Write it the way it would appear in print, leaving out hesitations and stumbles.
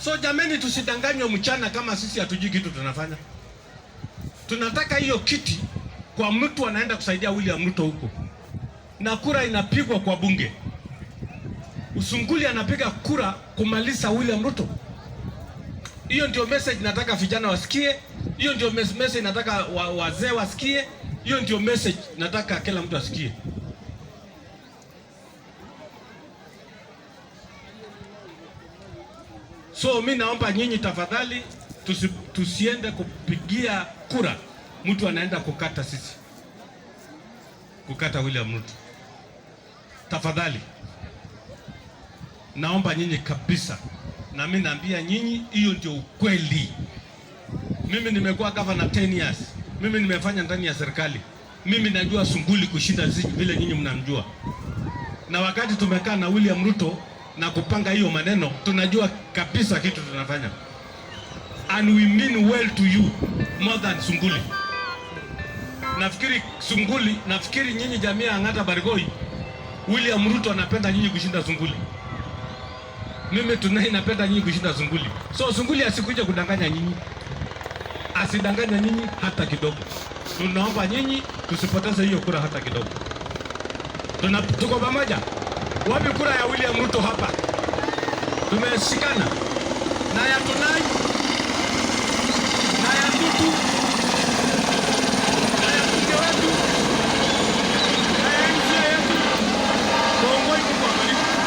So jameni, tusidanganywe mchana kama sisi hatujui kitu tunafanya. Tunataka hiyo kiti kwa mtu anaenda kusaidia William Ruto huko, na kura inapigwa kwa bunge. Usunguli anapiga kura kumaliza William Ruto. Hiyo ndio message nataka vijana wasikie, hiyo ndio message nataka wazee wasikie, hiyo ndio message nataka kila mtu asikie. So mi naomba nyinyi tafadhali, tusiende kupigia kura mtu anaenda kukata sisi, kukata William Ruto. Tafadhali naomba nyinyi kabisa, na mi naambia nyinyi, hiyo ndio ukweli. Mimi nimekuwa governor 10 years, mimi nimefanya ndani ya serikali, mimi najua Sunguli kushinda vile nyinyi mnamjua. Na wakati tumekaa na William Ruto na kupanga hiyo maneno, tunajua kabisa kitu tunafanya, and we mean well to you more than Sunguli. Nafikiri Sunguli, nafikiri nyinyi jamii ya Ang'ata Barigoi, William Ruto anapenda nyinyi kushinda Sunguli. Mimi tunai napenda nyinyi kushinda Sunguli. So Sunguli asikuje kudanganya nyinyi, asidanganya nyinyi hata kidogo. Tunaomba nyinyi tusipoteze hiyo kura hata kidogo. Tuko pamoja. Wapi kura ya William Ruto hapa? Tumeshikana na ya Tunai.